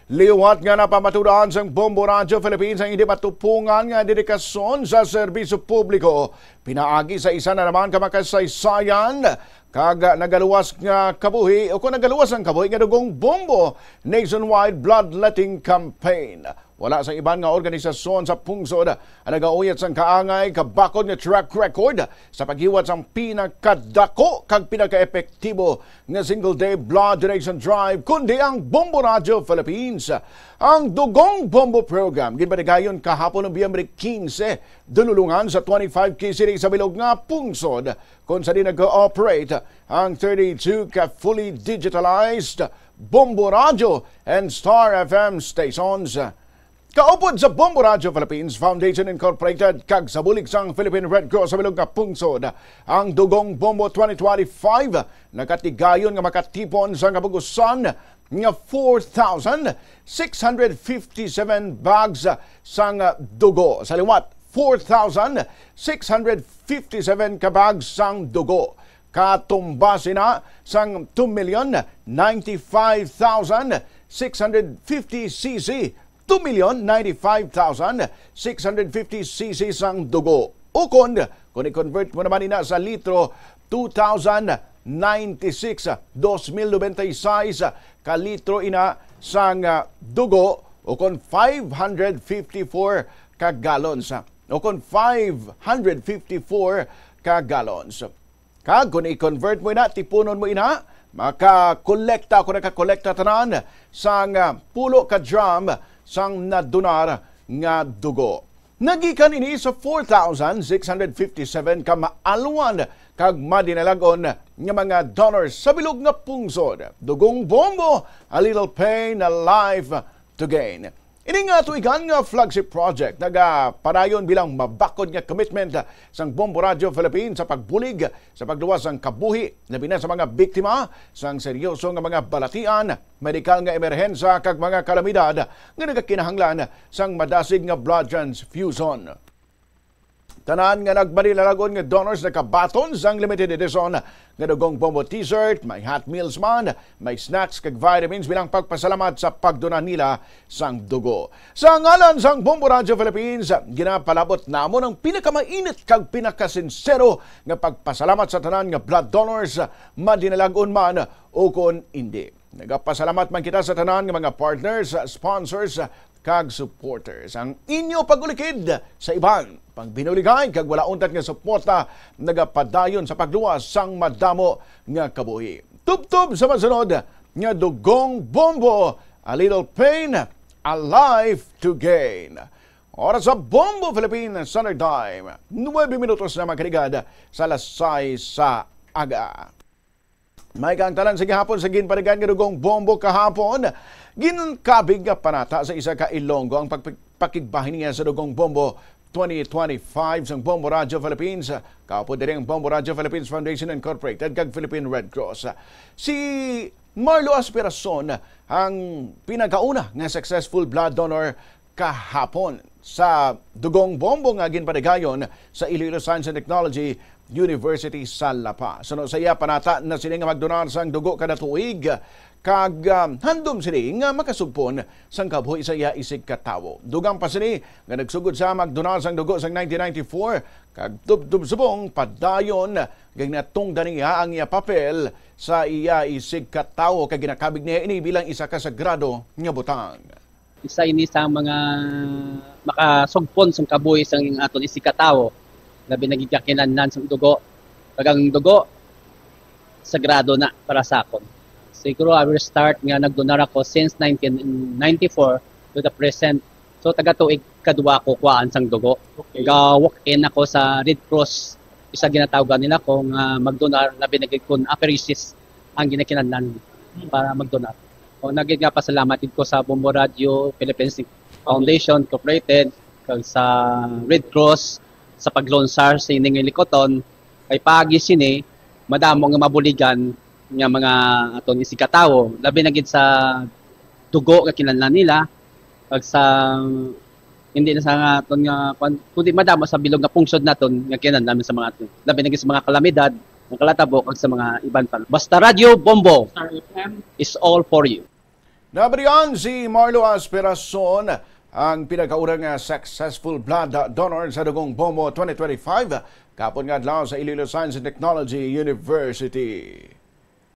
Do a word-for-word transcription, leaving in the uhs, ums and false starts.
Liwat nga napamatud-an sang Bombo Radyo Philippines ang hindi matupungan nga dedikasyon sa serbisyo publiko, pinaagi sa isa na naman ka makasaysayan kag nagaluwas nga kabuhi o kung nagaluwas ang kabuhi nga Dugong Bombo nationwide bloodletting campaign. Wala sa iban nga organisasyon sa pungsod ang nagauyat sang kaangay kabakod nga track record sa paghiwat sang pinakadako kag pinakaepektibo nga single-day blood donation drive, kundi ang Bombo Radyo Philippines. Ang Dugong Bombo Program ginpatigayon kahapon, Nobyembre quince, dunulungan sa twenty-five key city sa bilog nga pungsod, kung sa di nag-ooperate ang thirty-two ka fully digitalized Bombo Radyo and Star F M stations. Kaupod sa Bombo Radyo Philippines Foundation Incorporated kag sa bulig sang Philippine Red Cross sa bilog nga pungsod, ang Dugong Bombo twenty twenty-five nakatigayon nga makatipon sang kabugusan nga four thousand six hundred fifty-seven bags sang dugo. Sa liwat, four thousand six hundred fifty-seven ka bags sang dugo. Katumba sina sang two million ninety-five thousand six hundred fifty C C, two million ninety-five thousand six hundred fifty C C sang dugo. Ukon, kung i-convert mo naman ina sa litro, two thousand ninety-six, dos mil nobenta y seis ka litro ina sang, ah, dugo, ukon five hundred fifty-four ka gallons, ukon five hundred fifty-four ka gallons. Kag kung i-convert mo ina, tipunon mo ina, makakolekta, kung nakakolekta tanan sang, ah, pulo ka drum sang nadonar nga dugo. Nagikan ini sa four thousand six hundred fifty-seven ka maalwan kag madinalag-on nga mga donors sa bilog nga pungsod. Dugong Bombo, a little pain, a life to gain. Ini nga tuigan nga flagship project nagapadayon bilang mabakod nga commitment sang Bombo Radyo Philippines sa pagbulig sa pagluwas sang kabuhi, labi na sa mga biktima sang seryoso nga mga balatian, medikal nga emerhensya kag mga kalamidad nga nagakinahanglan sang madasig nga blood transfusion. Tanan nga nagmadinalag-on nga donors nakabaton sang limited edition nga Dugong Bombo T-shirt, may Hot Meals man, may snacks kag vitamins bilang pagpasalamat sa pagduna nila sang dugo. Sa ngalan sang Bombo Radyo Philippines, ginapalabot namon ang pinakamainit kag pinakasinsero nga pagpasalamat sa tanan nga blood donors, madinalag-on man ukon indi. Nagapasalamat man kita sa tanan nga mga partners, sponsors, kag supporters. Ang inyo pag-ulikid sa iban, pagbinuligay, kag wala untat nga suporta nagapadayon sa pagluwas sang madamo nga kabuhi. Tubtob sa masunod nga Dugong Bombo, a little pain, a life to gain. Oras sa Bombo Philippine Standard Time, nuebe minutos na, mga kaligad, sa alas sais sa aga. May kaangtalan sa gihapon sa ginpatigayon nga Dugong Bombo kahapon. Ginkabig nga panata sa isa ka Ilonggo ang pagpi-, pakigbahin niya sa Dugong Bombo twenty twenty-five sang Bombo Radyo Philippines. Kaupod diri ang Bombo Radyo Philippines Foundation Incorporated kag Philippine Red Cross. Si Marlo Aspiracion ang pinakauna nga successful blood donor kahapon sa Dugong Bombo nga ginpatigayon sa Iloilo Science and Technology University sa La Paz. Suno sa iya panata na sini nga magdonar sang dugo kada tuig, kag, ah, handom sini nga makasugpon sang kabuhi sa iya isigkatawo. Dugang pa sini nga nagsugod siya magdonar sang dugo sang nineteen ninety-four, kag tubtob subong padayon nga ginatungdan niya ang iya papel sa iya isigkatawo, kag ginakabig niya ini bilang isa ka sagrado nga butang. Isa ini sa mga makasugpon sang kabuhi sang aton isigkatawo, labi na gid ka kinahanglan sang dugo. Kag ang dugo, sagrado na para sa akon. Siguro, I will start nga nagdonar ako since nineteen ninety-four to the present. So, taga tuig kadwa ko kuhaan sang dugo. Okay. Ga-walk-in ako sa Red Cross, isa ginatawgan nila ko nga magdonar, labi na gid kun apheresis ang ginakinahanglan para magdonar. O, nagigapasalamat gid ko sa Bombo Radio Philippines Foundation Incorporated kag sa Red Cross sa paglonsar sining likoton, kay paagi sini madamo nga mabuligan nga mga aton isigkatawo, labi na gid sa dugo nga kinahanglan nila, kag sa hindi na sa nga aton nga kwan, kundi madamo sa bilog nga pungsod naton nga kinahanglan sa mga aton, labi na gid sa mga kalamidad, mga kalatabo, kag sa mga iban pa. Basta Radyo Bombo Star F M is all for you. Nabatian si Marlo Asperason, ang pinakauna nga successful blood donor sa Dugong Bomo twenty twenty-five, kapon nga adlaw sa Iloilo Science and Technology University.